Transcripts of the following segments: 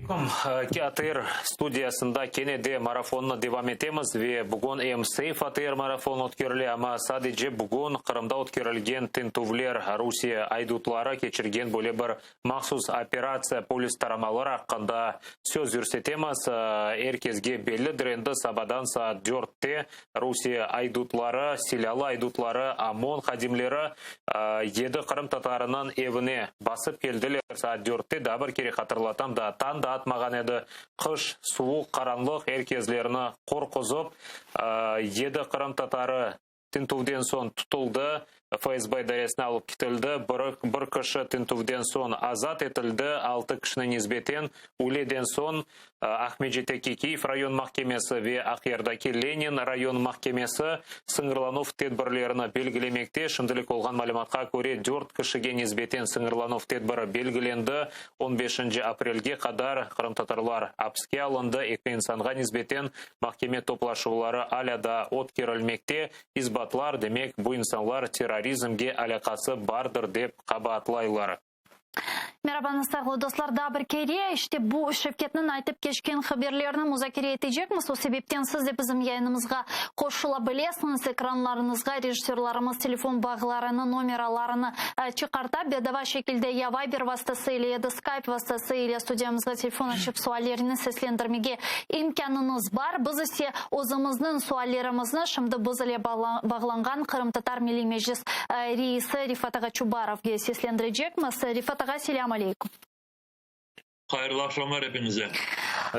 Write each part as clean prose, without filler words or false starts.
Aleyküm. ATR studiyasında kene de marafonnı devam etemiz ve bugün em Save ATR marafonı ötkerile, amma sadece bugün Qırımda ötkerilgen tintüvler, Rusiye aydutları keçirgen böyle bir mahsus operatsiya, polis taramaları aqqında söz yürsetemiz. Er kesge bellidir endi, sabadan saat dörtte Rusiye aydutları, silâlı aydutları, OMON hadimleri yedi qırımtatarınıñ evine basıp keldiler. Saat dörtte, daa bir kere hatırlatam, daa tañ da atmağan edi. Qış, suvuq, qaranlıq, er kezlerni qorquzıp, yedi qırımtatarı tintüvden soñ tutuldı, FSB idaresine alıp ketildi, bir, bir kişi tintüvden soñ azat etildi, altı kişine nisbeten üyleden soñ Aqmescitteki Kiyev rayon mahkemesi ve Aqyardaki Lenin rayon mahkemesi sıñırlanuv tedbirlerini belgilemekte. Şimdilik olğan malümatqa köre, dört kişige nisbeten sıñırlanuv tedbiri belgilendi, on beşinci aprelge qadar qırımtatarlar apiske alındı, eki insanğa nisbeten mahkeme toplaşuvları alâ daa ötkerilmekte. İsbatlar, demek, bu insanlar terrorizmge alâqası bardır dep qabaatlaylar. Merabañız, sayğılı dostlar, daa bir kere, işte bu Şevketniñ aytıp keçken haberlerni muzakere etecekmiz. O sebepten siz de bizim yayınımızğa qoşula bilesiñiz. Ekranlarıñızğa rejissörlarımız telefon bağlarını, nomeralarını çıqarta. Bedava şekilde ya Viber vastası ile, ya da Skype vastası ile studiyamızğa telefon açıp suallerini seslendirmege imkânıñız bar. Biz ise özümizniñ suallerimizni şimdi biz ile bağlanğan Qırımtatar Milliy Meclis reisi Refat ağa Çubarovge seslendirecekmiz. Refat ağa, selâm aleyküm. Hayırlı aqşamlar epiñize.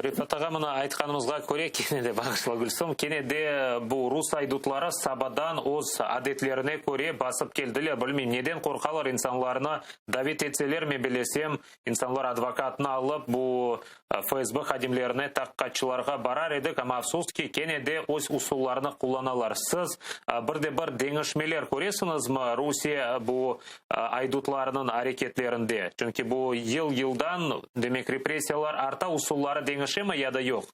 Refat ağa, mına aytqanımızğa köre, kene de bağışla Gülsüm, kene de bu rus aydutları sabadan öz adetlerine köre basıp keldiler. Bilmeyim, neden qorqalar, insanlarnı davet etselermi, bilesem, İnsanlar advokatnı alıp, bu FSB hadimlerine, taqiqatçılarğa barar edik, amma afsus ki, kene de öz usullarını qullanalar. Siz bir de bir deñişmeler köresiñizmi Rusiye bu aydutlarınıñ areketlerinde? Çünki bu yıl-yıldan, demek, repressiyalar arta, usulları deñişemi ya da yoq?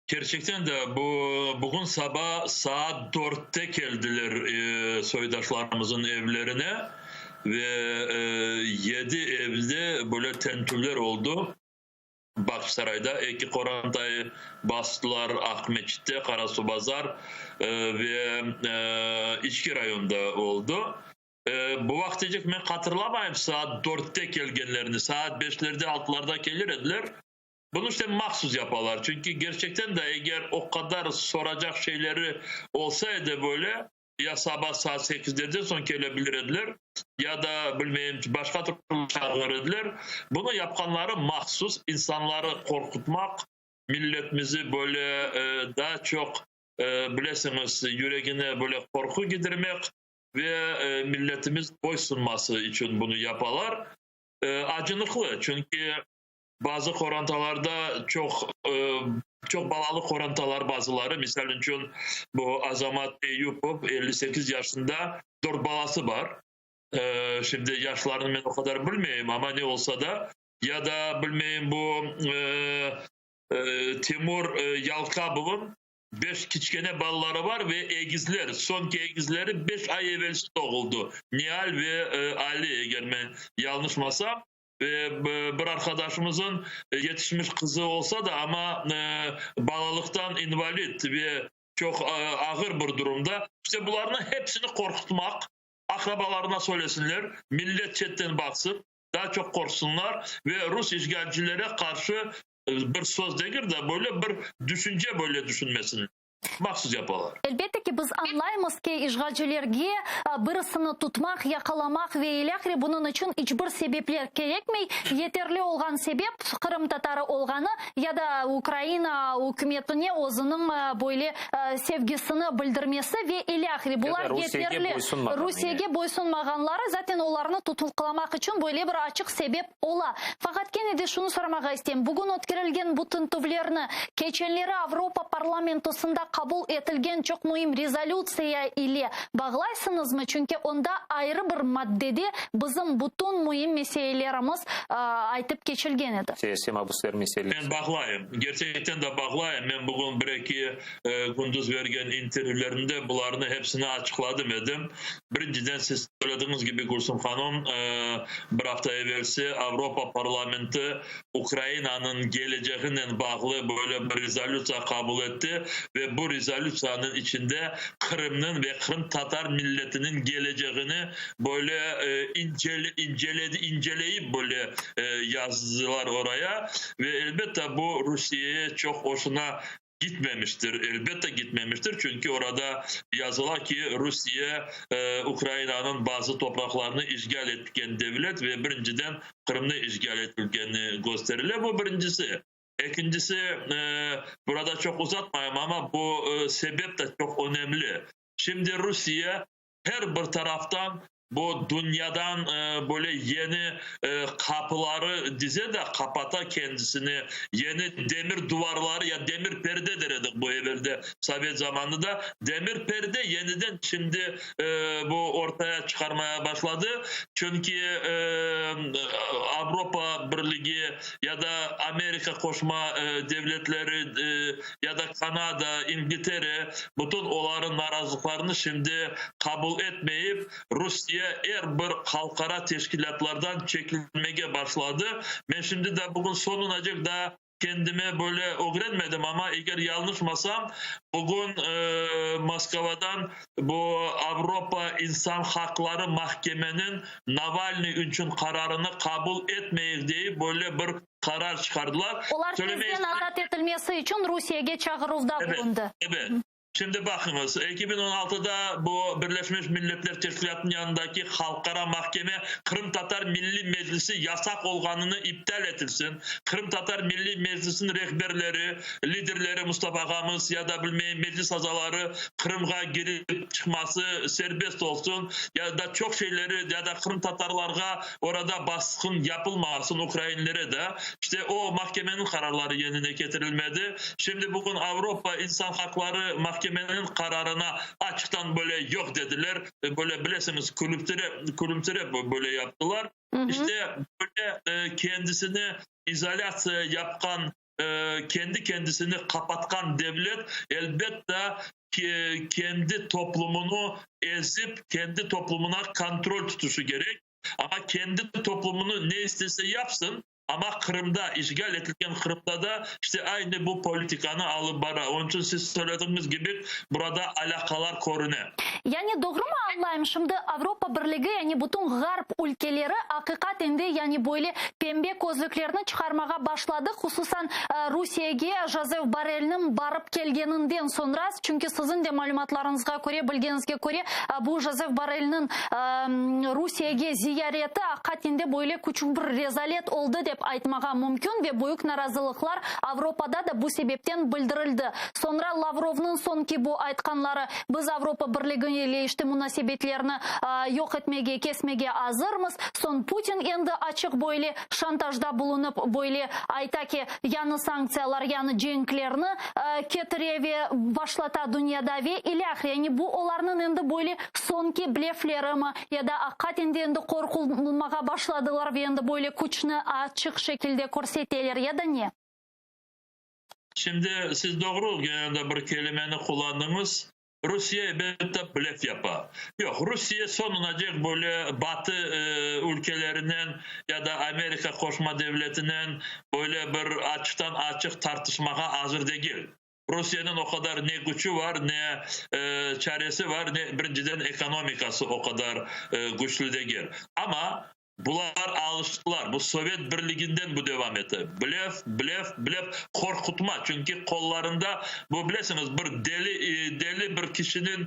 Kerçekten de, bu bugün saba saat dörtte keldiler soydaşlarımızın evlerine ve yedi evde böyle tentüvler oldu. Bağçasarayda eki qorantayı bastılar, Aqmeçitte, Qarasuvbazar ve İçki rayonda oldu. Bu vaqtecik men hatırlamayım saat dörtte kelgenlerini, saat beşlerde, altılarda kelir ediler. Bunı işte mahsus yapalar, çünki kerçekten de eger o qadar soracaq şeyleri olsa edi böyle, ya saba saat sekizlerden soñ kele bilir ediler, ya da, bilmeyim, başqa türlü çağırır ediler. Bunı yapqanları mahsus, insanları qorqutmaq, milletimizi böyle daa çoq, bilesiñiz, yüregine böyle qorqu kidirmek ve milletimiz boysunması içün bunı yapalar. Acınıqlı, çünki Bazı qorantalarda çoq çoq balalı qorantalar bazıları, misal içün, bu Azamat Eyüpov, 58 yaşında, dört balası bar. Şimdi yaşlarını men o qadar bilmeyim, amma ne olsa da, ya da bilmeyim bu Timur Yalkabovıñ beş kiçkene balaları bar ve egizler, soñki egizleri beş ay evelsi doğuldı, Nial ve Ali, eger men yañlışmasam. Ve bir arqadaşımızın yetişmiş qızı olsa da, amma balalıqtan invalid ve çoq ağır bir durumda. İşte bularnıñ hepsini qorqutmaq, aqrabalarına söylesinler, millet çetten baqsın, daa çoq qorqsunlar ve rus işğalcilere qarşı bir söz degil de, böyle bir düşünce böyle düşünmesinler. Mahsus yapalar. Elbette ki, biz añlaymız ki, işğalcilerge birisini tutmaq, yaqalamaq ve ilâhre bunıñ içün iç bir sebepler kerekmey. Yeterli olğan sebep, qırımtatarı olğanı ya da Ukraina ükümetine özüniñ böyle sevgisini bildirmesi ve ilâhre. Bular yeterli. Rusiyege boysunmağanları, zaten olarnı tutuqlamaq içün böyle bir açıq sebep Ola. Faqat kene de şunı soramağa isteyim, bugün ötkerilgen bu tintüvlerni, keçenleri Avropa parlamentosında. qabul etilgen çoq müim rezolütsiya ile bağlaysıñızmı? Çünki onda ayrı bir maddede bizim bütün müim meselelerimiz aytıp keçilgen edi. Siyasiy mabüsler meselesi. Men bağlayım. Gerçekten de bağlayım. Men bugün bir-eki kündüz bergen intervyülerimde bularnı hepsini açıqladım edim. Birinciden, siz söylediñiz kibi, Gülsüm hanım, bir afta evelsi Avropa parlamenti Ukrainanıñ keleceginen bağlı böyle bir rezolütsiya qabul etti ve bu rezolütsiyanıñ içinde Qırımnıñ ve qırımtatar milletiniñ kelecegini böyle inceledi, inceleyip böyle yazdılar oraya ve elbette bu Rusiyeye çoq hoşuna gitmemiştir, elbette gitmemiştir, çünki orada yazıla ki, Rusiye Ukrainanıñ bazı topraqlarını işğal etken devlet ve birinciden Qırımnı işğal etilgeni kösterile, bu birincisi. Ekincisi, burada çoq uzatmayım, amma bu sebep de çoq önemli. Şimdi Rusiye her bir taraftan bu dünyadan böyle yeni qapıları dize de, qapata kendisini, yeni demir duvarları ya demir perde der edik bu evelde sovet zamanında, demir perde yeniden şimdi bu ortaya çıqarmaya başladı, çünki Avropa Birligi ya da Amerika Qoşma Devletleri ya da Kanada, İngiltere, bütün olarnıñ narazılıqlarını şimdi qabul etmeyip, Rusiye er bir halqara teşkilâtlardan çekilmege başladı. Men şimdi de bugün soñunacek daa kendime böyle ögrenmedim, amma eger yañlışmasam, bugün Moskvadan bu Avropa insan haqları mahkemeniñ Navalnıy içün qararını qabul etmeyik deyip böyle bir qarar çıqardılar. Olar tezden azat etilmesi içün Rusiyege çağıruvda bulundı. Evet, evet. Şimdi baqıñız, 2016da bu Birleşmiş Milletler Teşkilâtınıñ yanındaki Halqara mahkeme Qırımtatar Milliy Meclisi yasaq olğanını iptal etilsin, Qırımtatar Milliy Meclisiniñ rehberleri, liderleri Mustafa ağamız ya da bilmeyim Meclis azaları Qırımğa girip çıqması serbest olsun, ya da çoq şeyleri, ya da qırımtatarlarğa orada basqın yapılmasın, ukrainlere de. İşte o mahkemeniñ qararları yerine ketirilmedi. Şimdi bugün Avropa insan haqları mahkemeniñ qararına açıqtan böyle yoq dediler. Böyle bilesiñiz, külümsirep, külümsirep böyle yaptılar. İşte böyle kendisini izolâtsiya yapqan, kendi kendisini qapatqan devlet, elbette, kendi toplumını ezip, kendi toplumına kontrol tutuşı kerek. Amma kendi toplumını ne istese yapsın, amma Qırımda, işğal etilgen Qırımda da işte aynı bu politikanı alıp bara. Onıñ içün siz söylediğiniz kibi, burada alâqalar körüne. Yani doğrumı añlayım, şimdi Avropa Birligi, yani bütün Ğarp ülkeleri aqiqaten de yani böyle pembe közlüklerni çıqarmağa başladı, hususan Rusiyege Jozef Borrelniñ barıp kelgeninden soñra, çünki siziñ de malümatlarıñızğa köre, bilgeniñizge köre, bu Jozef Borrelniñ Rusiyege ziyareti aqiqaten de böyle küçük bir rezalet oldı dep aytmağa mümkün ve büyük narazılıqlar Avropada da bu sebepten bildirildi. Soñra Lavrovnıñ soñki bu aytqanları, Biz Avropa Birligi ile işte munasebetlerni yoq etmege, kesmege azırmız. Soñ Putin endi açıq böyle şantajda bulunıp, böyle ayta ki, yañı sanktsiyalar, yañı cenklerni ketire ve başlata dünyada ve ilâhre. Yani bu olarnıñ endi böyle soñki bleflerimi ya da aqiqaten de endi qorqulmağa başladılar ve endi böyle küçni açıq şekilde körseteler ya da ne? Şimdi siz doğru genelde bir kelimeni qullandıñız, Rusiye elbette blef yapa. Yoq, Rusiye soñunacek böyle Batı ülkelerinen ya da Amerika Qoşma Devletinen böyle bir açıqtan-açıq tartışmağa azır degil. Rusiyeniñ o qadar ne küçü var, ne çaresi var, ne birinciden ekonomikası o qadar küçlü degil. Amma Bular alıştılar, bu Sovet Birliginden bu devam ete. Blef, blef, blef, qorqutma, çünki qollarında, bu bilesiñiz, bir deli, deli bir kişiniñ,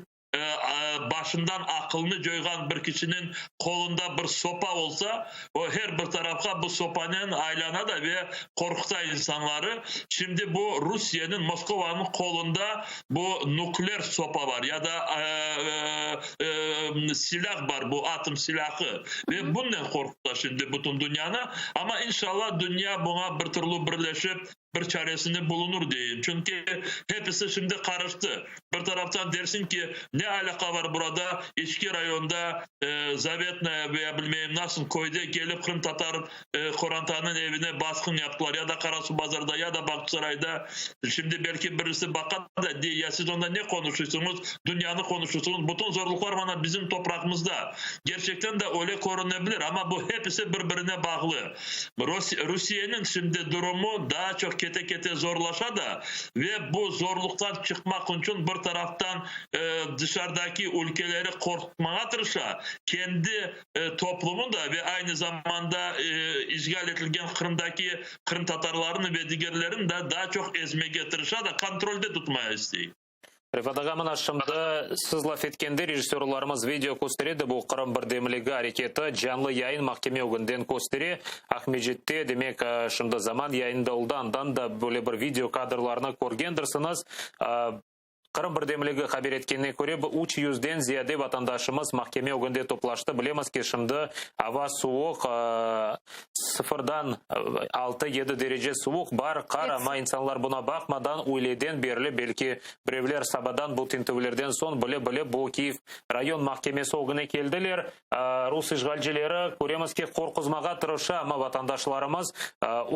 başından aqılını coyğan bir kişiniñ qolunda bir sopa olsa, o her bir tarafqa bu sopanen aylana da ve qorquta insanları. Şimdi bu Rusiyeniñ, Moskovanıñ qolunda bu nukler sopa bar ya da silâh bar, bu atom silâhı ve bunnen qorquta şimdi bütün dünyanı. Amma inşallah dünya buña bir türlü birleşip. bir çaresini bulunur deyim. Çünki hepisi şimdi qarıştı. Bir taraftan dersiñ ki, ne alâqa var burada, İçki rayonda, Zavetnaya veya bilmeyim nasıl köyde kelip qırımtatar qorantanıñ evine basqın yaptılar, ya da Qarasuvbazarda, ya da Bağçasarayda. Şimdi belki birisi baqa da dey, ya siz onda ne qonuşuysıñız, dünyanı qonuşuysıñız, bütün zorluqlar mana bizim toprağımızda. Kerçekten de öyle körünebilir, amma bu hepisi bir-birine bağlı. Rusiyeniñ şimdi durumu daa çoq kete-kete zorlaşa da ve bu zorluqtan çıqmaq içün bir taraftan dışarıdaki ülkeleri qorqutmağa tırışa, kendi toplumı da ve aynı zamanda işğal etilgen Qırımdaki qırımtatarlarnı ve digerlerini da daa çoq ezmege tırışa da, kontrolde tutmaya istey. Refat ağa, mına şimdi siz laf etkende rejissörlarımız video köstere de, bu Qırım birdemligi areketi canlı yayın mahkeme ögünden köstere, Aqmescitte, demek, şimdi zaman yayında oldı, andan da böyle bir video kadrlarnı körgendirsiñiz. Qırım birdemligi haber etkenine köre, bu üç yüzden ziyade vatandaşımız mahkeme ögünde toplaştı. Bilemiz ki, şimdi ava suvuq, Sıfırdan altı-yedi derece suvuq bar, qar, amma insanlar buna baqmadan, üyleden berli, belki birevler sabadan bu tintüvlerden soñ bile-bile bu Kiyev rayon mahkemesi ögüne keldiler. Rus işğalcileri, köremiz ki, qorquzmağa tırışa, amma vatandaşlarımız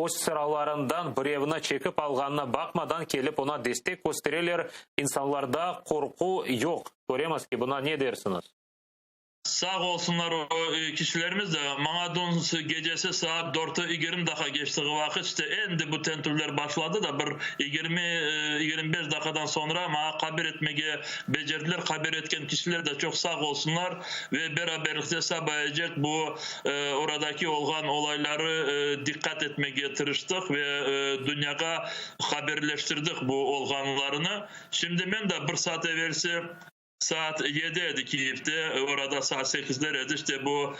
öz sıralarından birevni çekip alğanına baqmadan kelip oña destek köstereler. İnsanlarda qorqu yoq, köremiz ki, buna ne dersiñiz? Sağ olsunlar o kişilerimiz de, maña dün gecesi saat dörtü 20 daqqa keçtiği vaqıt, işte endi bu tentüvler başladı da, bir 20, 25 daqqadan soñra maña haber etmege becerdiler, haber etken kişiler de çoq sağ olsunlar ve beraberlikte sabayacaq bu oradaki olğan olayları diqqat etmege tırıştıq ve dünyağa haberleştirdik bu olğanlarını. Şimdi men de bir saat evelsi Saat yedi edi Kiyevde, orada saat sekizler edi, işte bu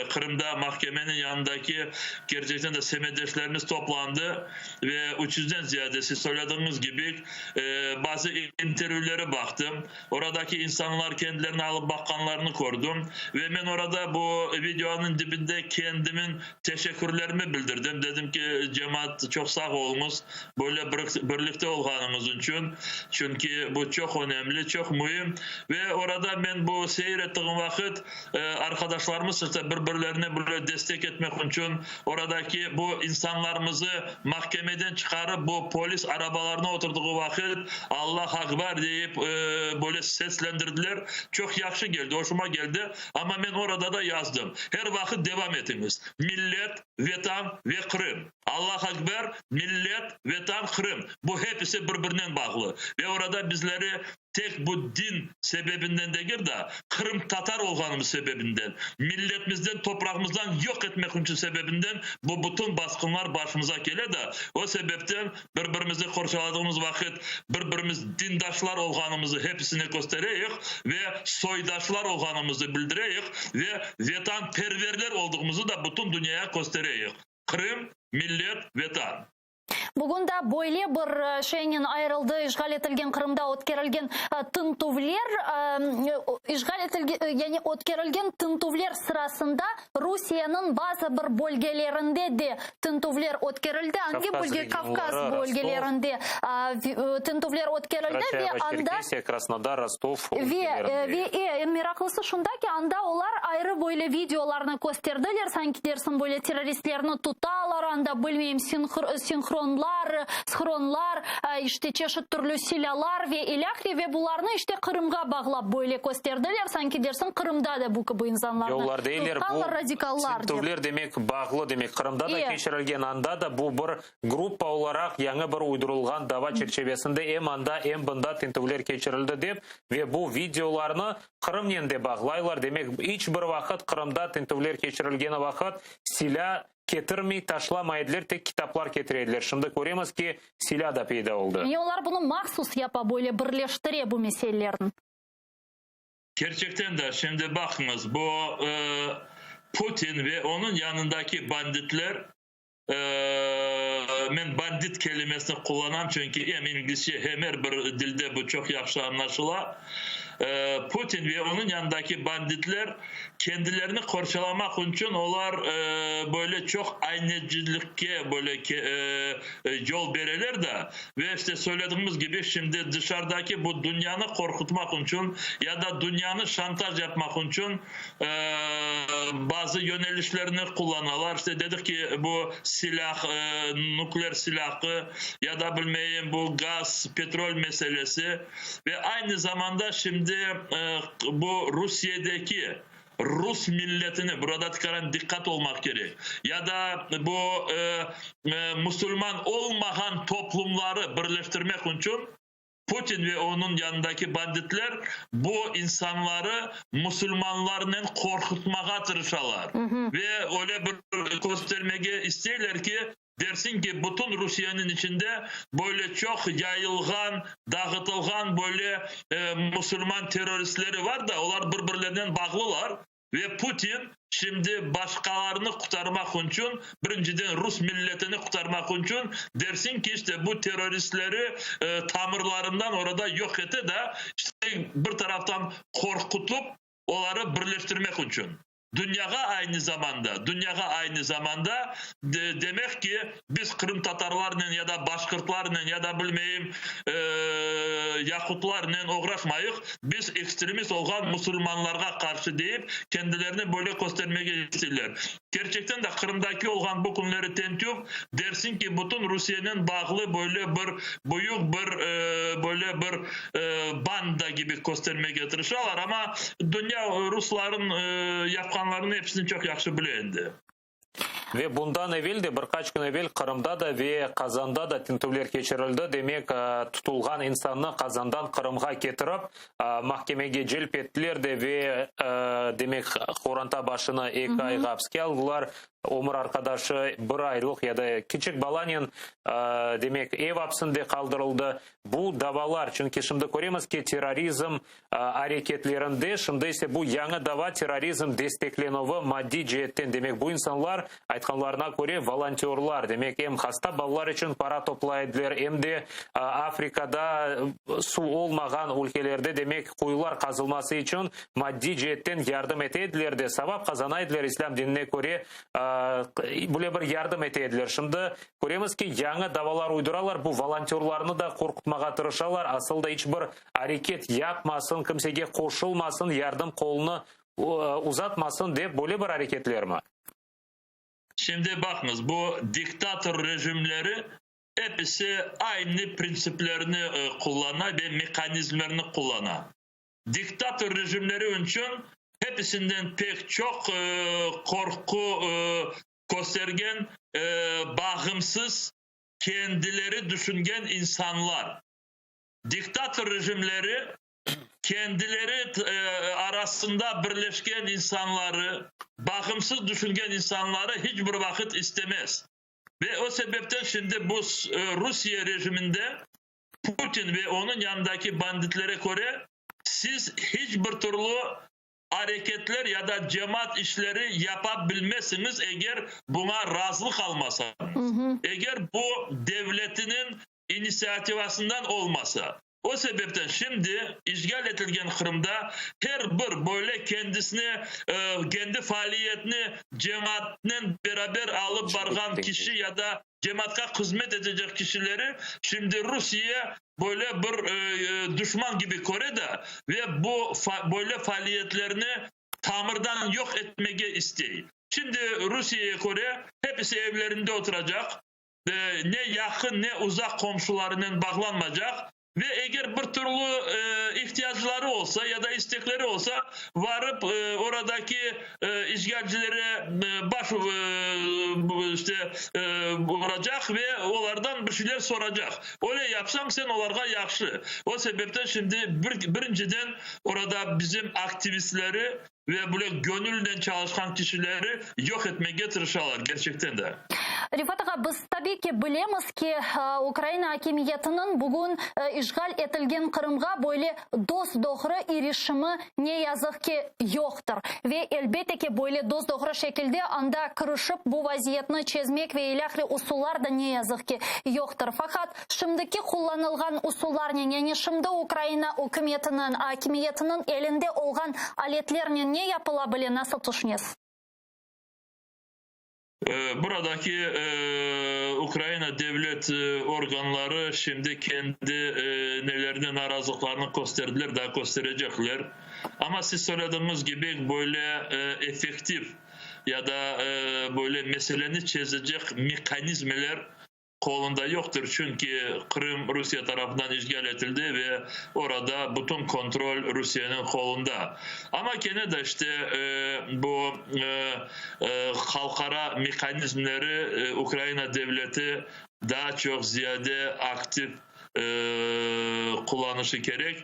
Qırımda mahkemeniñ yanındaki kerçekten de semetdeşlerimiz toplandı ve üç yüzden ziyade, siz söylediğiñiz kibi, bazı intervyüleri baqtım, oradaki insanlar kendilerini alıp baqqanlarını kördim ve men orada bu videonıñ dibinde kendimin teşekkürlerimi bildirdim, dedim ki, cemaat, çoq sağ oluñız, Böyle birlikte olğanımız içün, çünki bu çoq önemli, çoq müim. Ve orada men bu seyir ettiğim vaqıt, arqadaşlarımız işte bir-birlerine böyle destek etmek içün oradaki bu insanlarımızı mahkemeden çıqarıp bu polis arabalarına oturdığı vaqıt Allah akbar deyip böyle seslendirdiler. Çoq yahşı keldi, hoşuma keldi. Amma men orada da yazdım, Her vaqıt devam etiñiz. Millet, Vetan ve Qırım. Allah akber, millet, Vetan, Qırım, bu hepisi bir-birinen bağlı. Ve orada bizleri tek bu din sebebinden degil da, qırımtatar olğanımız sebebinden, milletimizden, toprağımızdan yoq etmek içün sebebinden bu bütün basqınlar başımıza kele da, o sebepten bir-birimizni qorçaladığımız vaqıt bir-birimiz dindaşlar olğanımızı hepisine köstereyik ve soydaşlar olğanımızı bildireyik ve vetanperverler olduğımızı da bütün dünyaya köstereyik. Qırım, millet, Vetan. Bugün da böyle bir şeynen ayırıldı işğal etilgen Qırımda ötkerilgen tintüvler, işğal etilgen, yani ötkerilgen tintüvler sırasında Rusiyeniñ bazı bir bölgelerinde de tintüvler ötkerildi. Angi bölge? Kavkaz bölgelerinde tintüvler ötkerildi ve anda Çerkesiya, Krasnodar, Rostov ülkelerinde. Ve eñ meraqlısı şunda ki, anda olar ayrı böyle videolarnı kösterdiler, sanki dersiñ böyle terroristlerni tutalar anda, bilmeyim, sinhronlar, shronlar, işte çeşit türlü silâlar ve ilâhre, ve bularnı işte Qırımğa bağlap böyle kösterdiler, sanki dersiñ Qırımda da bu kibi insanlarnı tutqanlar, radikallar dep. Tintüvler demek bağlı, demek Qırımda da keçirilgen, anda da bu bir gruppa olaraq yañı bir uydurılğan dava çerçevesinde em anda, em bında tintüvler keçirildi dep ve bu videolarnı Qırımnen de bağlaylar, demek iç bir vaqıt Qırımda tintüvler keçirilgeni vaqıt silâ ketirmey, taşlamay ediler, tek kitaplar ketire ediler. Şimdi köremiz ki, silâ da peyda oldı. Yani olar bunı mahsus yapa, böyle birleştire bu meselelerni. Kerçekten de, şimdi baqıñız, bu Putin ve onıñ yanındaki banditler, men bandit kelimesini qullanam, çünki em inglizce, hem er bir dilde bu çoq yahşı añlaşıla. Putin ve onıñ yanındaki banditler kendilerini qorçalamaq içün olar böyle çoq aynecilikke böyle yol bereler da, ve işte söylediğimiz kibi şimdi dışarıdaki bu dünyanı qorqutmaq içün ya da dünyanı şantaj yapmaq içün bazı yönelişlerni qullanalar. İşte dedik ki, bu silâh, nukleer silâhı ya da bilmeyim bu gaz, petrol meselesi ve aynı zamanda şimdi bu Rusiyedeki rus milletini, burada tikaran diqqat olmaq kerek, ya da bu musulman olmağan toplumları birleştirmek içün Putin ve onıñ yanındaki banditler bu insanları musulmanlarnen qorqutmağa tırışalar ve öyle bir köstermege isteyler ki, dersiñ ki, bütün Rusiyeniñ içinde böyle çoq yayılğan, dağıtılğan böyle musulman terroristleri var da, olar bir-birlerinen bağlılar. Ve Putin şimdi başqalarını qurtarmaq içün, birinciden rus milletini qurtarmaq içün, dersiñ ki, işte bu terroristleri tamırlarından orada yoq ete da, işte bir taraftan qorqutıp, oları birleştirmek içün. Dünyağa aynı zamanda, dünyağa aynı zamanda demek ki, biz qırımtatarlarnen ya da başqırtlarnen ya da bilmeyim yaqutlarnen oğraşmayıq, biz ekstremist olğan musulmanlarğa qarşı deyip, kendilerini böyle köstermege isteyler. Kerçekten de Qırımdaki olğan bu künleri tentüv, dersiñ ki, bütün Rusiyenen bağlı böyle bir büyük bir böyle bir banda kibi köstermege tırışalar, amma dünya rusların yapqanlarını episini çoq yahşı bile endi. Ve bundan evel de, bir qaç kün evel Qırımda da ve Qazanda da tintüvler keçirildi. Demek, tutulğan insannı Qazandan Qırımğa ketirip, mahkemege celp ettiler de ve, demek, qoranta başını eki ayğa apske aldılar. Ömür arqadaşı bir aylıq ya da kiçik balanen, demek, ev apsinde qaldırıldı. Bu davalar, çünki şimdi köremiz ki, terrorizm areketlerinde, şimdi ise bu yañı dava terrorizm desteklenüvi maddiy ceetten, demek, bu insanlar, aytqanlarına köre, volontörlar, demek, em hasta balalar içün para toplay ediler, em de Afrikada suv olmağan ülkelerde, demek, quyular qazılması içün maddiy ceetten yardım ete ediler de, savap qazana ediler, islâm dinine köre, böyle bir yardım ete ediler. Şimdi köremiz ki, yañı davalar uyduralar, bu volontörlarnı da qorqutmağa tırışalar, asıl da iç bir areket yapmasın, kimsege qoşulmasın, yardım qolunı uzatmasın dep böyle bir areketlermi? Şimdi baqıñız, bu diktator rejimleri episi aynı printsiplerni qullana ve mehanizmlerni qullana. Diktator rejimleri içün hepisinden pek çoq qorqu köstergen bağımsız, kendileri düşüngen insanlar. Diktator rejimleri kendileri arasında birleşken insanları, bağımsız düşüngen insanları hiç bir vaqıt istemez. Ve o sebepten şimdi bu Rusiye rejiminde Putin ve onıñ yanındaki banditlere köre siz hiç bir türlü areketler ya da cemaat işleri yapa bilmezsiñiz, eger buña razılıq almasañız, eger bu devletiniñ inisiativasından olmasa. O sebepten şimdi işğal etilgen Qırımda her bir böyle kendisine, kendi faaliyetini cemaatnen beraber alıp barğan kişi ya da cemaatqa hızmet etecek kişileri şimdi Rusiye böyle bir duşman kibi köre de ve bu böyle faaliyetlerni tamırdan yoq etmege istey. Şimdi Rusiyeye köre hepisi evlerinde oturacaq, ne yaqın, ne uzaq qomşularınen bağlanmacaq ve eger bir türlü ihtiyacları olsa ya da istekleri olsa, varıp oradaki işğalcilere baş işte uracaq ve olardan bir şeyler soracaq. Öyle yapsañ, sen olarğa yahşı. O sebepten şimdi birinciden orada bizim aktivistleri ve böyle gönülnen çalışqan kişileri yoq etmege tırışalar, kerçekten de. Refat ağa, biz tabiy ki bilemiz ki, Ukraina akimiyetiniñ bugün işğal etilgen Qırımğa böyle dos-doğru irişimi ne yazıq ki yoqtır. Ve elbette ki, böyle dos-doğru şekilde anda kirişip bu vaziyetni çezmek ve ilâhre usullar da ne yazıq ki yoqtır. Faqat şimdiki qullanılğan usullarnen, yani şimdi Ukraina ükümetiniñ, akimiyetiniñ elinde olğan aletlernen ne yapıla bile, nasıl tüşünesiz? Buradaki Ukraina devlet organları şimdi kendi nelerini, narazılıqlarını kösterdiler, daa kösterecekler. Amma siz söylediğiniz kibi, böyle effektiv ya da böyle meseleni çezecek mehanizmler qolunda yoqtır, çünki Qırım Rusiye tarafından işğal etildi ve orada bütün kontrol Rusiyeniñ qolunda. Amma kene de işte bu halqara mehanizmleri Ukraina devleti daa çoq ziyade aktiv qullanışı kerek.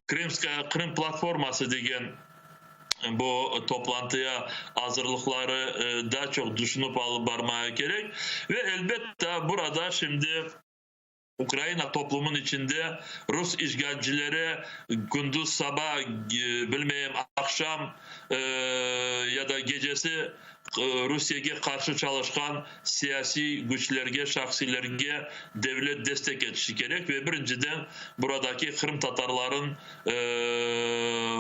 Krımskaya Qırım platforması degen bu toplantıya azırlıqları daa çoq düşünip alıp barmağa kerek. Ve elbette burada şimdi Ukraina toplumın içinde rus işğalcilere kündüz, saba, bilmeyim, aqşam ya da gecesi Rusiyege qarşı çalışqan siyasiy küçlerge, şahsiylerge devlet destek etişi kerek ve birinciden buradaki qırımtatarların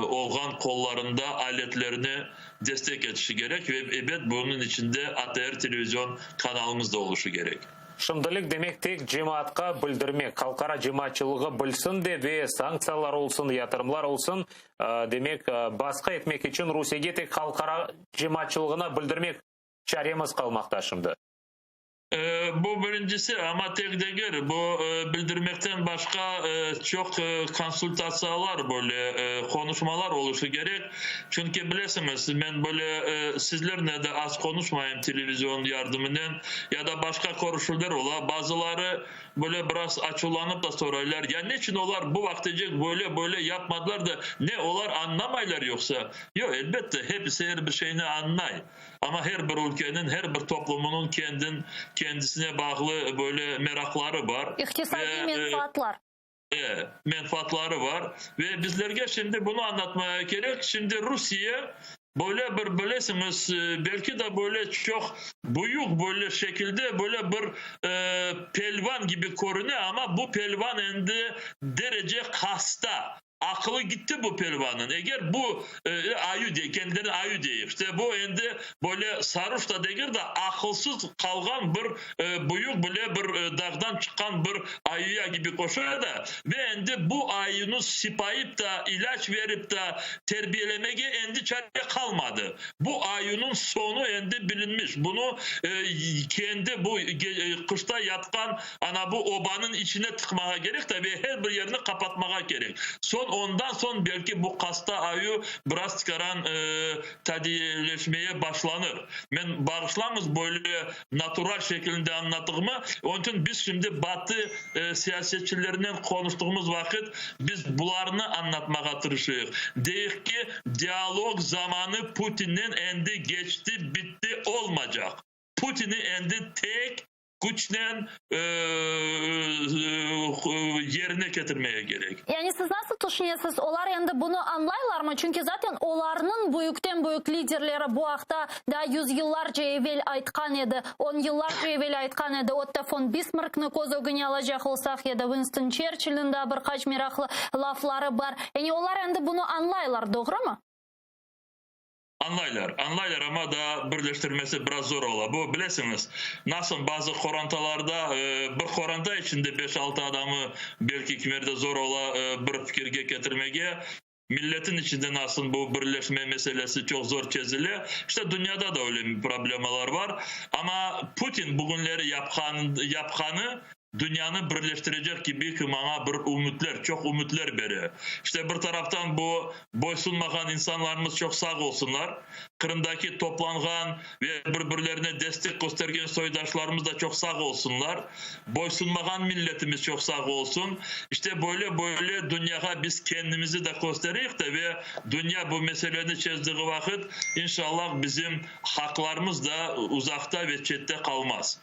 olğan qollarında aletlerni destek etişi kerek ve ebet bunıñ içinde ATR televizion kanalımız da oluşı kerek. Şimdilik demek tek cemaatqa bildirmek, halqara cemaatçılığı bilsin de ve sanktsiyalar olsun, yatırımlar olsun, demek basqı etmek içün Rusiyege tek halqara cemaatçılığına bildirmek çaremiz qalmaqta şimdi. Bu birincisi, amma tek degil, bu bildirmekten başqa çoq konsultatsiyalar böyle qonuşmalar oluşı kerek. Çünki bilesiñiz, men böyle sizlernen de az qonuşmayım televizion yardımınen ya da başqa körüşüvler ola, bazıları Böyle biraz açuvlanıp da soraylar, ya neçün olar bu vaqtecek böyle, böyle yapmadılar da, ne, olar añlamaylar yoqsa? Yoq, elbette, hepisi er bir şeyni añlay. Amma her bir ülkeniñ, her bir toplumınıñ kendin, kendisine bağlı böyle meraqları bar. İqtisadiy menfaatlar. E, menfaatları bar. Ve bizlerge şimdi bunı añlatmaya kerek. Şimdi Rusiye böyle bir, bilesiñiz, belki de böyle çoq büyük böyle şekilde böyle bir pelvan kibi körüne, amma bu pelvan endi derece hasta. Aqılı gitti bu pelvannıñ. Eger bu ayu dey, kendilerine ayu dey, işte bu endi böyle saruş da degil de, aqılsız qalğan bir büyük bile bir dağdan çıqqan bir ayuya kibi qoşa da ve endi bu ayunı sipayıp da, ilâc verip da terbiyelemege endi çare qalmadı. Bu ayunıñ soñu endi bilinmiş. Bunı kendi bu qışta yatqan ana bu obanıñ içine tıqmağa kerek da ve her bir yerini qapatmağa kerek. Soñ ondan soñ belki bu qasta ayu biraz tikaran tadiyeleşmeye başlanır. Men, bağışlañız böyle natural şekilinde añlattığımı, onıñ içün biz şimdi Batı siyasetçilerinen qonuştığımız vaqıt biz bularnı añlatmağa tırışıyıq. Deyik ki, dialog zamanı Putinnen endi keçti, bitti, olmacaq. Putini endi tek küçnen yerine ketirmege kerek. Yani siz nasıl tüşünesiz, olar endi bunı añlaylarmı? Çünki zaten olarnıñ büyükten-büyük liderleri bu aqta daa yüzyıllarca evel aytqan edi, on yıllarca evel aytqan edi. Otto fon Bismarcknı köz ögüne alacaq olsaq ya da Winston Çerçillniñ daa bir qaç meraqlı lafları bar. Yani olar endi bunı añlaylar, doğrumı? Añlaylar, añlaylar, amma daa birleştirmesi biraz zor ola. Bu, bilesiñiz, nasıl bazı qorantalarda, bir qoranta içinde beş-altı adamı belki kimerde zor ola bir fikirge ketirmege, milletin içinde nasıl bu birleşme meselesi çoq zor çezile, işte dünyada da öyle problemalar bar. Amma Putin bugünleri yapqan, yapqanı. Dünyanı birleştirecek kibi ki maña bir ümütler, çoq ümütler bere. İşte bir taraftan bu boysunmağan insanlarımız çoq sağ olsunlar, Qırımdaki toplanğan ve bir-birlerine destek köstergen soydaşlarımız da çoq sağ olsunlar, boysunmağan milletimiz çoq sağ olsun. İşte böyle-böyle dünyağa biz kendimizi de köstereyik de ve dünya bu meseleni çezdiği vaqıt, inşallah bizim haqlarımız da uzaqta ve çette qalmaz.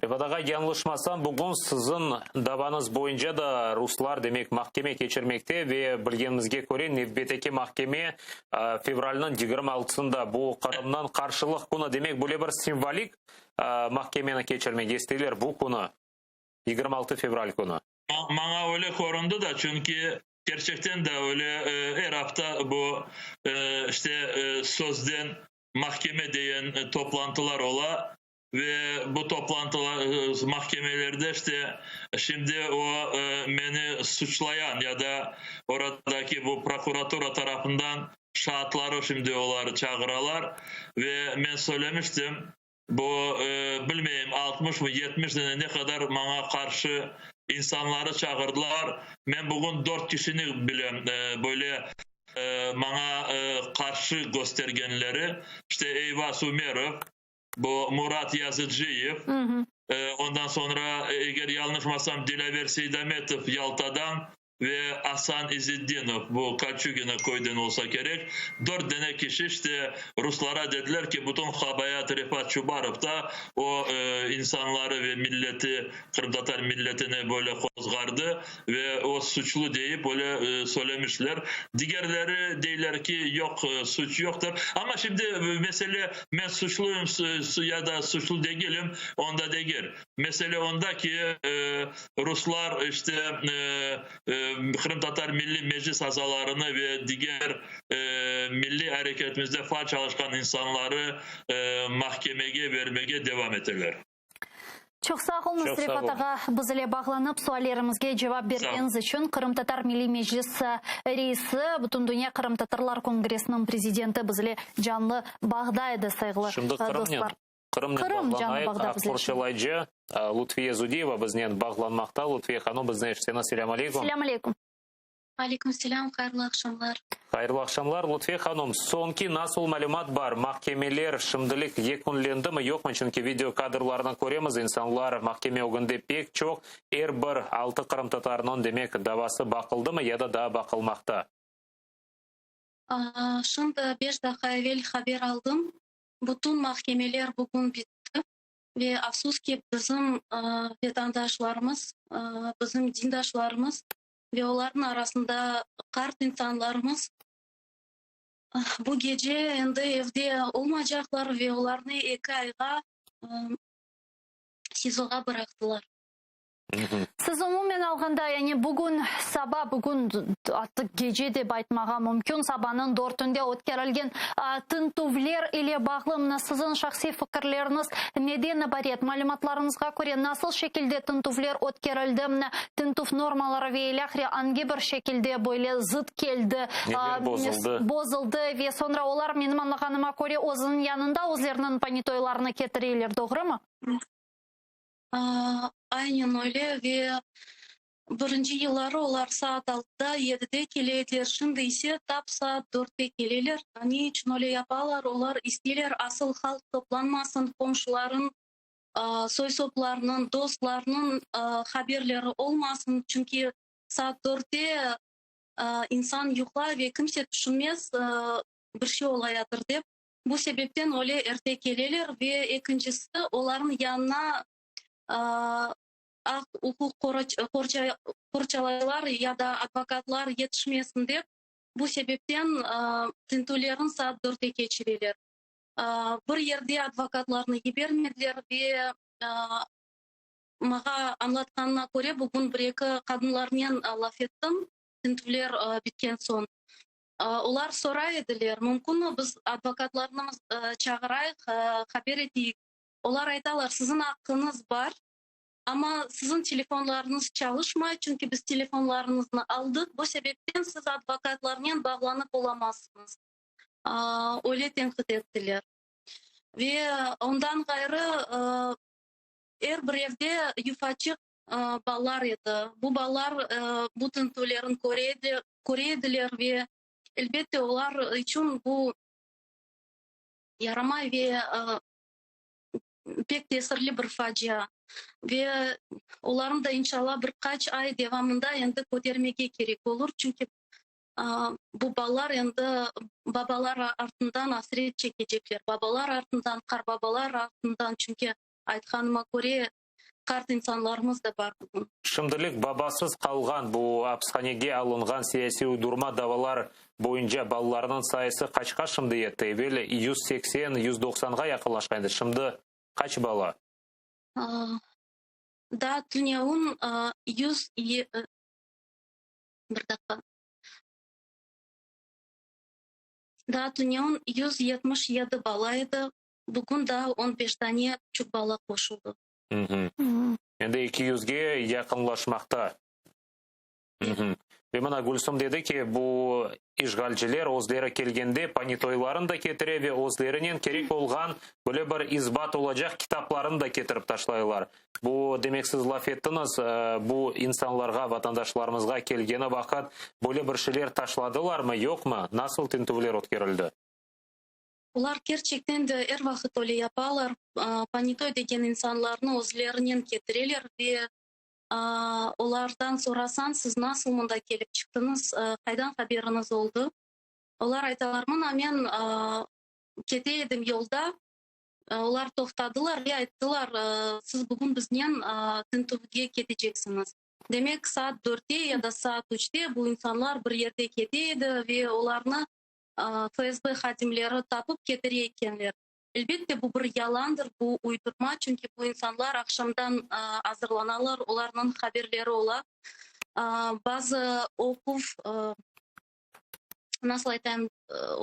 Refat ağa, yañlışmasam, bugün siziñ davañız boyunca da ruslar, demek, mahkeme keçirmekte ve bilgenimizge köre, nevbetteki mahkeme fevralniñ 26-sında, bu Qırımnıñ qarşılıq künü, demek, böyle bir simvolik mahkemeni keçirmege isteyler bu künü, 26 fevral künü. Maña öyle köründi da, çünki kerçekten de öyle er afta bu, işte, sözden mahkeme deyen toplantılar ola. Ve bu toplantılar, mahkemelerde işte şimdi o meni suçlayan ya da oradaki bu prokuratura tarafından şaatları şimdi olar çağıralar. Ve men söylemiştim, bu bilmeyim altmışmı, yetmiş dane ne qadar maña qarşı insanları çağırdılar. Men bugün dört kişini bilem böyle maña qarşı köstergenleri. İşte Eyvaz Ümerov, Bu Murat Yazıcıyev, ondan soñra, eger yañlışmasam, Dilâver Seydametov Yaltadan ve Asan İzetdinov, bu Kolçugino köyden olsa kerek, dört dane kişi işte ruslara dediler ki, bütün qabaat Refat Çubarovda, o insanları ve milleti, qırımtatar milletini böyle qozğardı ve o suçlu deyip öyle söylemişler. Digerleri deyler ki, yoq, suç yoqtır. Amma şimdi mesele men suçluyım ya da suçlu degilim, onda degil. Mesele onda ki, ruslar işte Qırımtatar Milliy Meclis azalarını ve diger milliy areketimizde faal çalışqan insanları mahkemege bermege devam eteler. Çoq sağ oluñız, Refat ağa, biz ile bağlanıp, suallerimizge cevap bergeniñiz içün. Qırımtatar Milliy Meclisi reisi, Bütündünya qırımtatarlar kongressiniñ prezidenti biz ile canlı bağda edi, sayğılı dostlar. Şimdi Qırımnen bağlanayıq, aq qorçalayıcı Lutfiye Zudiyeva biznen bağlanmaqta. Lutfiye hanım, bizni eşitseñiz, selâm aleyküm. Selâm aleyküm. Aleyküm selâm, hayırlı aqşamlar. Hayırlı aqşamlar, Lutfiye hanım. Soñki nasıl malümat bar? Mahkemeler şimdilik yekünlendimi, yoqmı? Çünki video kadrlarını köremiz, insanlar mahkeme ögünde pek çoq. Er bir altı qırımtatarınıñ, demek, davası baqıldımı ya da daa baqılmaqta? Şimdi beş daqqa evel haber aldım, bütün mahkemeler bugün bitti ve afsus ki, bizim vetandaşlarımız, bizim dindaşlarımız Ve olarnıñ arasında qart insanlarımız bu gece endi evde olmaycaqlar ve olarnı eki ayğa SİZOğa bıraqtılar. Siz umumen alğanda, yani bugün saba, bugün artıq gece dep aytmağa mümkün, sabanıñ dörtünde ötkerilgen tintüvler ile bağlı mına siziñ şahsiy fikirleriñiz neden ibaret? Malümatlarıñızğa köre, nasıl şekilde tintüvler ötkerildi, mına tintüv normaları ve ilâhre angi bir şekilde böyle zıt keldi, Neler bozuldı? bozuldı ve soñra olar, menim añlağanıma köre, özüniñ yanında özleriniñ ponitoylarını ketireler, doğrumı? Aynen öyle ve birinci yılları olar saat altıda, yedide kele ediler, şimdi ise tap saat dörtte keleler. Ne içün öyle yapalar? Olar isteyler asıl halq toplanmasın, qomşularıñ, soy-soplarnıñ, dostlarnıñ haberleri olmasın, çünki saat dörtte insan yuqlay ve kimse tüşünmez bir şey olayatır dep. Bu sebepten öyle erte keleler ve ekincisi, olarnıñ yanına aq-uquq qorçalayıcılar ya da advokatlar yetişmesin dep, bu sebepten tintüvlerni saat dörtte keçireler. Bir yerde advokatlarnı yibermediler ve maña añlatqanına köre, bugün bir-eki qadınlarnen laf ettim tintüvler bitken soñ. Olar soray ediler, mümkünmi biz advokatlarnı çağırayıq, haber eteyik. Olar aytalar, siziñ aqqıñız bar, amma siziñ telefonlarıñız çalışmay, çünki biz telefonlarıñıznı aldıq, bu sebepten siz advokatlarnen bağlanıp olamazsıñız. Öyle tenqit ettiler. Ve ondan ğayrı, er bir evde yufaçıq. balalar edi. Bu balalar bu tintüvlerni köre ediler ve, elbette, olar içün bu yaramay ve pek tesirli bir facia. Ve olarnı da, inşallah, bir qaç ay devamında endi kötermege kerek olur, çünki bu balalar endi babalar artından asret çekecekler, babalar artından, qartbabalar artından, çünki, aytqanıma köre, qart insanlarımız da bar bugün. Şimdilik babasız qalğan bu apishanege alınğan siyasiy uydurma davalar boyunca balalarnıñ sayısı qaçqa şimdi yetti? Evel 180, 190-ğa yaqınlaşqan edi, şimdi qaç bala? Daa tünevin yüz, bir daqqa. Daa tünevin 177 bala edi, bugün daa 15 dane küçük bala qoşuldı. Endi 200-ge yaqınlaşmaqta. Ve mına Gülsüm dedi ki, bu işğalciler özleri kelgende ponitoylarını da ketire ve özlerinen kerek olğan böyle bir isbat olacaq kitaplarını da ketirip taşlaylar. Bu, demek, siz laf ettiñiz, bu insanlarğa, vatandaşlarımızğa kelgeni vaqıt böyle bir şeyler taşladılarmı, yoqmı, nasıl tintüvler ötkerildi? Olar kerçekten de er vaqıt öyle yapalar, ponitoy degen insanlarnı özlerinen ketireler ve olardan sorasañ, siz nasıl mında kelip çıqtıñız, qaydan haberiñiz oldı? Olar aytalar, mına men kete edim yolda, olar toqtadılar ve ayttılar, siz bugün biznen tintüvge keteceksiñiz. Demek, saat dörtte ya da saat üçte bu insanlar bir yerde kete edi ve olarnı FSB hadimleri tapıp ketire ekenler. Elbette, bu bir yalandır, bu uydurma, çünki bu insanlar aqşamdan azırlanalar, olarnıñ haberleri ola. Bazı oquv, nasıl aytayım,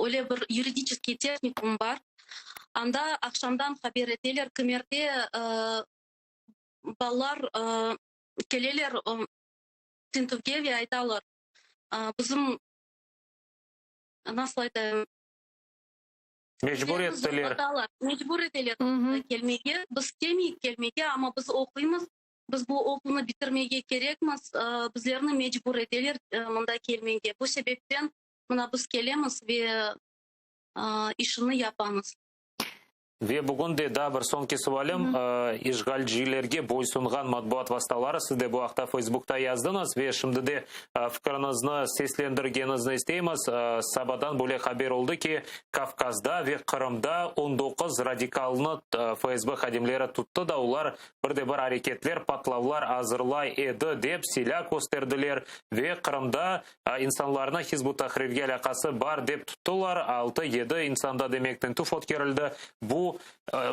öyle bir yuridiçeskiy tehnikum bar, anda aqşamdan haber eteler, kimerde balalar keleler tintüvge ve aytalar, bizim, nasıl aytayım, Mecbur ettiler. Mecbur eteler kelmege. Biz istemeyik kelmege, amma biz oquymız, biz bu oquvnı bitirmege kerekmiz, bizlerni mecbur eteler mında kelmege. Bu sebepten mına biz kelemiz ve işini yapamız. Ve bugün de daa bir soñki sualim, işğalcilerge boysunğan matbuat vastaları, siz de bu aqta Facebookta yazdıñız ve şimdi de fikriñizni seslendirgeniñizni isteymiz, sabadan böyle haber oldı ki, Kavkazda ve Qırımda 19 radikalnı FSB hadimleri tuttı da, olar bir de bir areketler, patlavlar azırlay edi dep silâ kösterdiler ve Qırımda insanlarnı Hizb ut-Tahrirge alâqası bar dep tuttılar, altı, yedi insanda demek tintüv ötkerildi. Bu,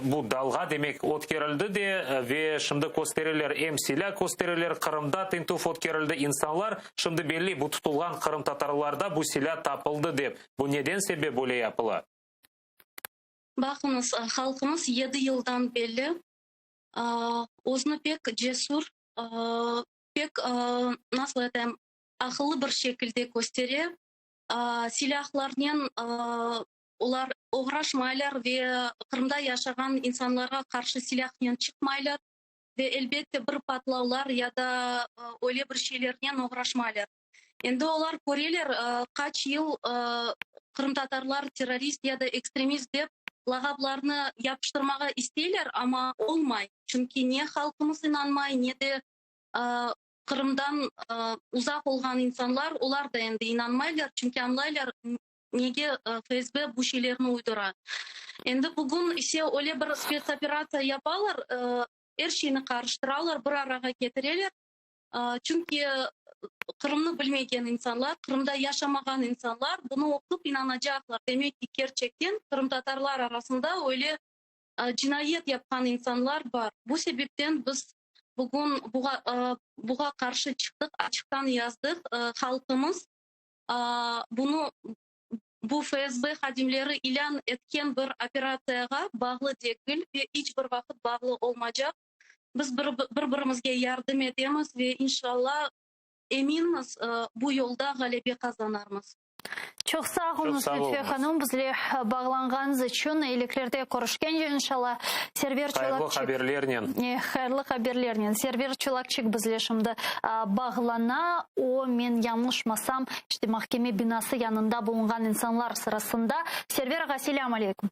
bu dalğa demek ötkerildi de ve şimdi köstereler, em silâ köstereler, Qırımda tintüv ötkerildi, insanlar şimdi belli bu tutulğan qırımtatarlarda bu silâ tapıldı dep. Bu neden sebep böyle yapıla? Baqıñız, halqımız yedi yıldan belli özüni pek cesür, pek, nasıl aytayım, aqıllı bir şekilde köstere. Silâhlarnen olar oğraşmaylar ve Qırımda yaşağan insanlarğa qarşı silâhnen çıqmaylar ve, elbette, bir patlavlar ya da öyle bir şeylernen oğraşmaylar. Endi olar köreler, qaç yıl qırımtatarlar terrorist ya da ekstremist dep lağaplarnı yapıştırmağa isteyler, amma olmay, çünki ne halqımız inanmay, ne de Qırımdan uzaq olğan insanlar, olar da endi inanmaylar, çünki añlaylar, nege FSB bu şeylerni uydura. Endi bugün ise öyle bir spetsoperatsiya yapalar, er şeyni qarıştıralar, bir arağa ketireler, Çünki Qırımnı bilmegen insanlar, Qırımda yaşamağan insanlar bunı oqup inanacaqlar. Demek ki, kerçekten qırımtatarlar arasında öyle cinayet yapqan insanlar bar. Bu sebepten biz bugün buğa qarşı çıqtıq, açıqtan yazdıq. Halqımız bunı, bu FSB hadimleri ilân etken bir operatsiyağa bağlı degil ve iç bir vaqıt bağlı olmacaq. Biz bir-birimizge yardım etemiz ve inşallah, eminmiz, bu yolda ğalebe qazanarmız. Çoq sağ oluñız, Lütfiye hanım, bizle bağlanğanıñız içün. Eyiliklerde körüşkence, inşallah. Server Çolakçik. Hayırlı haberlernen. Hayırlı haberlernen. Server Çolakçik bizle şimdi bağlana. O, men yañlışmasam, işte mahkeme binası yanında bulunğan insanlar sırasında. Server ağa, selâm aleyküm.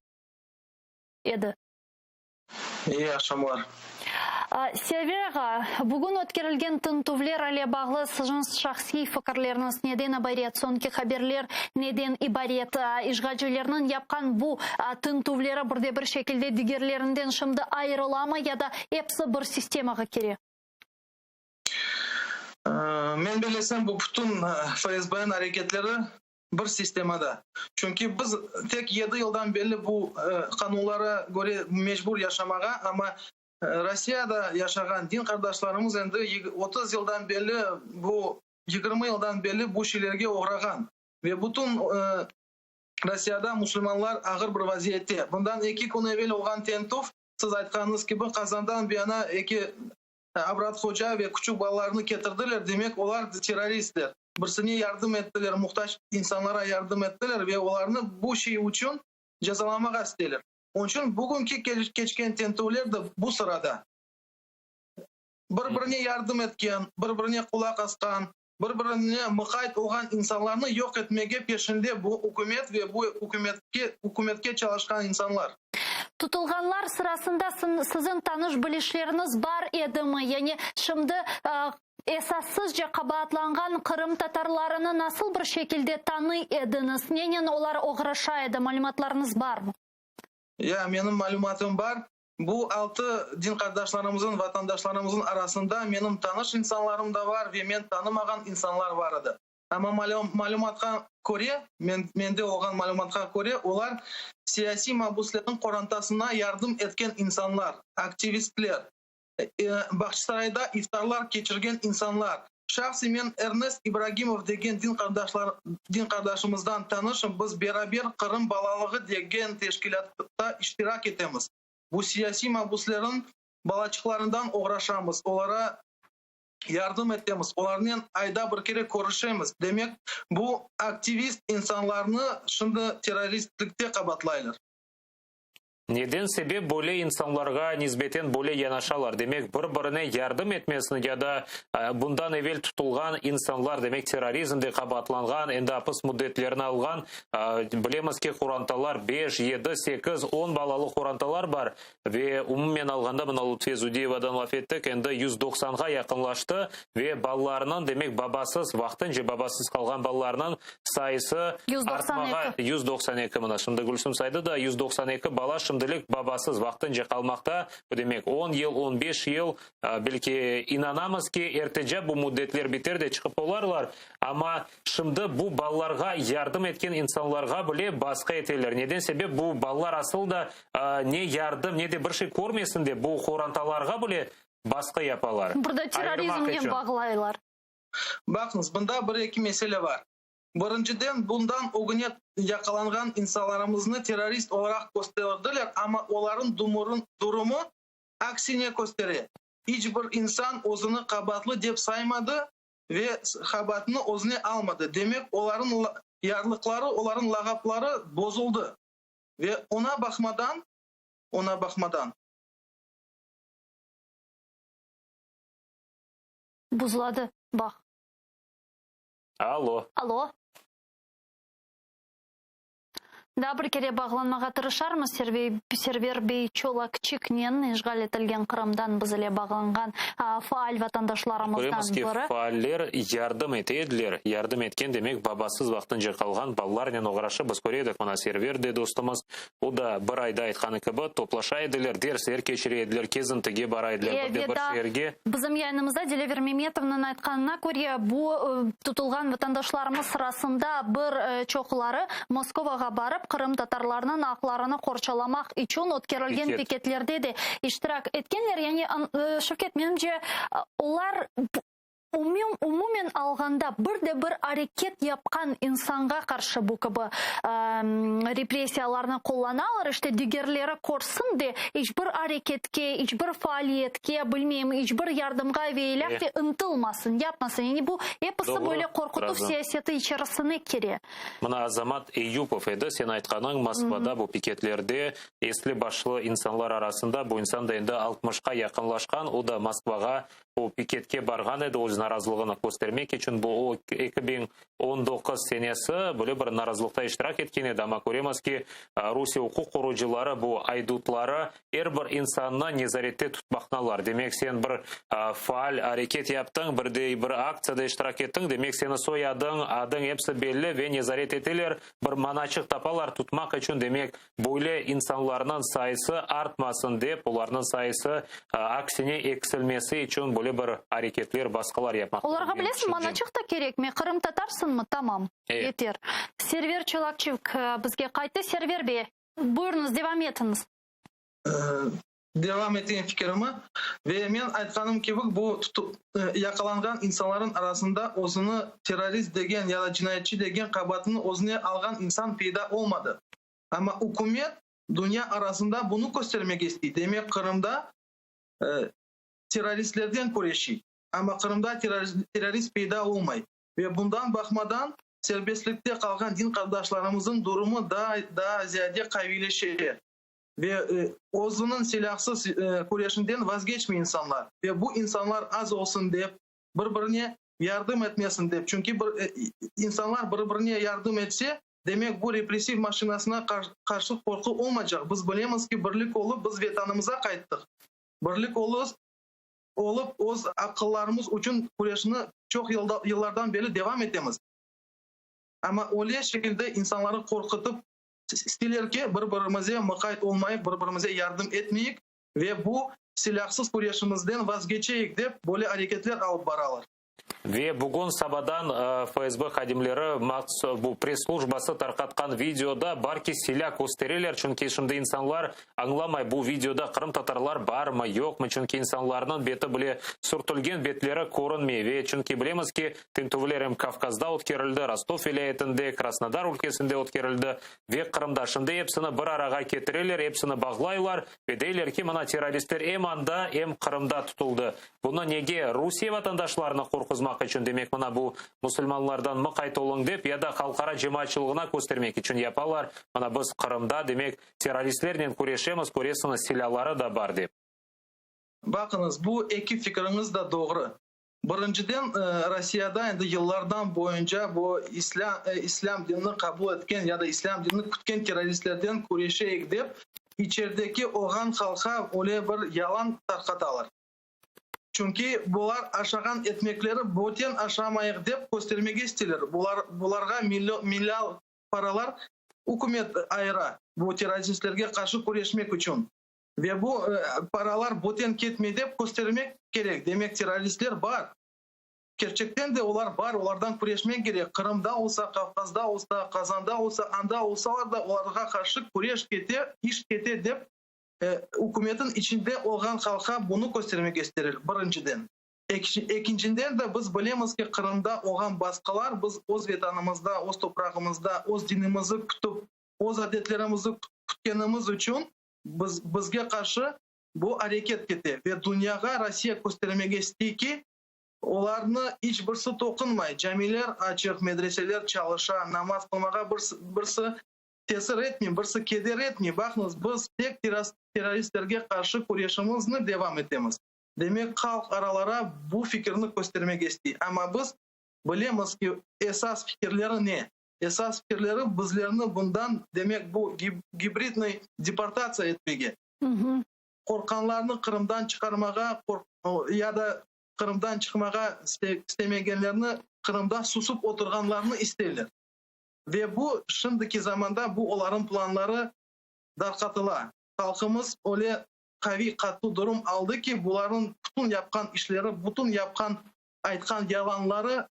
Edi. İyi aqşamlar. Server ağa, bugün ötkerilgen tintüvler ile bağlı siziñ şahsiy fikirleriñiz neden ibaret? Soñki haberler neden ibaret? İşğalcilerniñ yapqan bu tintüvleri bir de bir şekilde digerlerinden şimdi ayırılamı ya da episi bir sistemağa kire? Men bellesem, bu bütün FSBniñ areketleri bir sistemada. Çünki biz tek yedi yıldan berli bu qanunlara köre mecbur yaşamağa, amma Rossiyada yaşağan din qardaşlarımız endi 30 yıldan berli bu, 20 yıldan berli bu şeylerge oğrağan. Ve bütün Rossiyada musulmanlar ağır bir vaziyette. Bundan eki kün evel olğan tentüv, siz aytqanıñız kibi, Qazandan buyana eki Abrat hoca ve küçük balalarını ketirdiler, demek, olar terroristler. Birisine yardım ettiler, muhtac insanlara yardım ettiler ve olarnı bu şey içün cezalamağa isteyler. Onıñ içün bugünki keçken tintüvler de bu sırada. Bir-birine yardım etken, bir-birine qulaq asqan, bir-birine mıqayt olğan insanlarnı yoq etmege peşinde bu ükümet ve bu ükümetke ükümetke çalışqan insanlar. Tutulğanlar sırasında siziñ tanış-bilişleriñiz bar edimi? Yani şimdi esassızca qabaatlanğan qırımtatarlarını nasıl bir şekilde tanıy ediñiz? Nenen olar oğraşa edi? Malümatlarıñız barmı? Ya, menim malümatım bar. Bu altı din qardaşlarımızın, vatandaşlarımızın arasında menim tanış insanlarım da bar ve men tanımağan insanlar bar edi. Amma malümatqa köre, mende olğan malümatqa köre, olar siyasiy mabuslerniñ qorantasına yardım etken insanlar, aktivistler, Bağçasarayda iftarlar keçirgen insanlar. Şahsen men Ernest İbragimov degen din qardaşlar, din qardaşımızdan tanışım, biz beraber Qırım balalığı degen teşkilâtta iştirak etemiz. Bu siyasiy mabuslerniñ balaçıqlarından oğraşamız, olara yardım etemiz, olarnen ayda bir kere körüşemiz. Demek, bu aktivist insanlarnı şimdi terroristlikte qabaatlaylar. Neden sebep böyle insanlarğa nisbeten böyle yanaşalar? Demek, bir-birine yardım etmesini ya da bundan evel tutulğan insanlar, demek, terrorizmde qabaatlanğan, endi apis müddetlerini alğan, bilemiz ki, qorantalar, beş, yedi, sekiz, on balalı qorantalar bar ve umumen alğanda, mına Lutfiye Zudiyevadan laf ettik, endi 190-ğa yaqınlaştı ve balalarınıñ, demek, babasız, vaqtınca babasız qalğan balalarınıñ sayısı artmağa, 192, mına şimdi Gülsüm saydı da, 192 bala şimdilik babasız vaqtınca qalmaqta, bu demek on yıl, on beş yıl, belki inanamız ki, ertece bu müddetler biter de çıqıp olarlar, amma şimdi bu balalarğa yardım etken insanlarğa bile basqı eteler, neden sebep bu balalar asıl da ne yardım, ne de bir şey körmesin dep, bu qorantalarğa bile basqı yapalar, Burada ayırmaq terrorizmnen içün. bağlaylar. Baqıñız, bunda bir-eki mesele bar. Birinciden, bundan ögüne yaqalanğan insanlarımıznı terrorist olaraq kösterdiler, amma olarnıñ durumı aksine köstere. İç bir insan özüni qabaatlı dep saymadı ve qabaatını özüne almadı. Demek, olarnıñ yarlıqları, olarnıñ lağapları bozuldı. Ve oña baqmadan, oña baqmadan. Buzladı, baq. Alo. Alo. Daa bir kere bağlanmağa tırışarmız Server bey Çolakçiknen, işğal etilgen Qırımdan biz ile bağlanğan faal vatandaşlarımızdan Köremiz ki, biri. faaller yardım ete ediler. Yardım etken, demek, babasız vaqtınca qalğan balalarnen oğraşıp, biz köre edik, mına Server de dostumız, O da bir ayda aytqanı kibi, toplaşa ediler, dersler keçire ediler, kezintige bara ediler bir de bir şeerge. Bizim yayınımızda Dilâver Memetovnıñ aytqanına köre, bu tutulğan vatandaşlarımız sırasında bir çoqları Moskovağa barıp, qırımtatarlarnıñ aqlarını qorçalamaq içün ötkerilgen piketlerde de iştirak etkenler. Yani, Şevket, menimce, olar. Umumen alğanda, bir de bir areket yapqan insanğa qarşı bu kibi repressiyalarnı qullanalar, işte digerleri körsin de, iç bir areketke, iç bir faaliyetke, bilmeyim, iç bir yardımğa ve ilâhre ıntılmasın, yapmasın. Yani bu episi böyle qorqutuv siyaseti içerisine kire. Mına Azamat Eyüpov edi, sen aytqanıñ, Moskvada bu piketlerde esli-başlı insanlar arasında, bu insan da endi altmışqa yaqınlaşqan, o da Moskvağa O piketke barğan edi öz narazılığını köstermek içün. Bu o 2019 senesi böyle bir narazılıqta iştirak etken edi, amma köremiz ki, Rusiye uquq qorucıları, bu aydutları er bir insannı nezarette tutmaqtalar. Demek, sen bir faal areket yaptıñ, bir de bir aktsiyada iştirak ettiñ, demek, seni soyadıñ, adıñ episi belli ve nezaret eteler, bir manaçıq tapalar tutmaq içün, demek, Böyle insanlarnıñ sayısı artmasın dep, olarnıñ sayısı, aksine, eksilmesi içün böyle bir areketler, basqılar yapmaqta. Olarğa, bilesiñ, manaçıq da kerekmey, qırımtatarsıñmı, tamam, yeter. Server Çolakçik bizge qayttı. Server bey, buyurıñız, devam etiñiz. Devam eteyim fikirimi. Ve men aytqanım kibi, bu yaqalanğan insanlarnıñ arasında özüni terrorist degen ya da cinayetçi degen qabaatını özüne alğan insan peyda olmadı. Amma ükümet dünya arasında bunı köstermege istey, demek, Qırımda terroristlerden küreşi. Amma Qırımda terrorist peyda olmay. Ve bundan baqmadan, serbestlikte qalğan din qardaşlarımıznıñ durumı daa daa ziyade qaviyleşe. Ve özüniñ silâhsız küreşinden vazgeçmey insanlar. Ve bu insanlar az olsun dep, bir-birine yardım etmesin dep, çünki bir insanlar bir-birine yardım etse, demek bu repressiv maşinasına qarşı qorqu olmaycaq. Biz bilemiz ki, birlik olıp biz Vetanımıza qayttıq. Birlik olıp öz aqqlarımız içün küreşni çoq yıllardan beri devam etemiz. Amma öyle şekilde insanları qorqutıp, İsteyler ki, bir-birimize mıqayt olmayıq, bir-birimize yardım etmeyik ve bu silâhsız küreşimizden vazgeçeyik dep, böyle areketler alıp baralar. Ve bugün sabadan FSB hadimleri bu press-slujbası tarqatqan videoda bar ki, silâ köstereler, çünki şimdi insanlar añlamay, bu videoda qırımtatarlar barmı, yoqmı, çünki insanlarnıñ beti bile sürtülgen, betleri körünmey ve çünki bilemiz ki, Tintüvler em Kavkazda ötkerildi, Rostov vilâyetinde, Krasnodar ülkesinde ötkerildi ve Qırımda. Şimdi epsini bir arağa ketireler, epsini bağlaylar ve deyler ki, mına terroristler em anda, em Qırımda tutuldı. Bunı nege, Rusiye vatandaşlarını qorquzmaq içün, demek mına bu musulmanlardan mıqayt oluñ dep, ya da halqara cemaatçılığına köstermek içün yapalar, mına biz Qırımda, demek, terroristlernen küreşemiz, köresiñiz, silâları da bar dep. Baqıñız, bu eki fikriñiz de doğru. Birinciden, Rossiyada endi yıllardan boyunca bu islâm dinini qabul etken ya da islâm dinini kütken terroristlerden küreşeyik dep, içerideki olğan halqqa öyle bir yalan tarqatalar. Çünki bular aşağan etmekleri böten aşamayıq dep köstermege isteyler. Bular, bularğa millial paralar ükümet ayıra bu terroristlerge qarşı küreşmek içün. Ve bu paralar böten ketmey dep köstermek kerek. Demek, terroristler bar. Kerçekten de olar bar, olardan küreşmek kerek. Qırımda olsa, Kavkazda olsa, Qazanda olsa, anda olsalar da olarğa qarşı küreş kete, iş kete dep ükümetin içinde olğan halqqa bunı köstermek isterir, birinciden. Ekincinden de biz bilemiz ki, Qırımda olğan basqılar biz öz Vetanımızda, öz toprağımızda, öz dinimizi kütip, öz adetlerimizi kütkenimiz içün biz, bizge qarşı bu areket kete ve dünyağa Rossiya köstermege istey ki, olarnı iç birisi toqunmay, camiler açıq, medreseler çalışa, namaz qılmağa birisi tesir etmey, birisi keder etmey. Baqıñız, biz tek terroristlerge qarşı küreşimizni devam etemiz. Demek, halq aralara bu fikirni köstermege istey. Amma biz bilemiz ki, esas fikirleri ne? Esas fikirleri bizlerni bundan, demek, bu gibridnıy deportatsiya etmege, qorqqanlarnı Qırımdan çıqarmağa ya da Qırımdan çıqmağa istemegenlerni, Qırımda susıp oturğanlarnı isteyler. Ve bu şimdiki zamanda bu olarnıñ planları darqatıla. Halqımız öyle qaviy, qattı durum aldı ki, bularnıñ bütün yapqan işleri, bütün yapqan, aytqan yalanları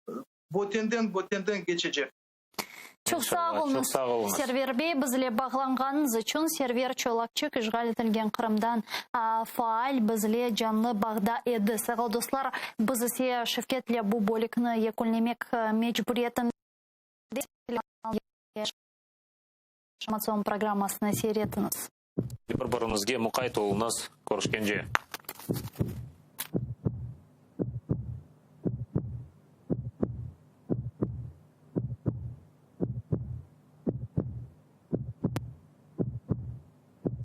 bötenden-bötenden keçecek. Çoq sağ İnşallah. Çoq oluñız, sağ oluñız. Server bey, bizle bağlanğanıñız içün. Server Çolakçik işğal etilgen Qırımdan faal bizle canlı bağda edi. Sağ dostlar, biz ise Şevketle bu bölükni yekünlemek mecburiyetinde. Programmasını seyir etiñiz. Bir-biriñizge muqayt oluñız. Körüşkence.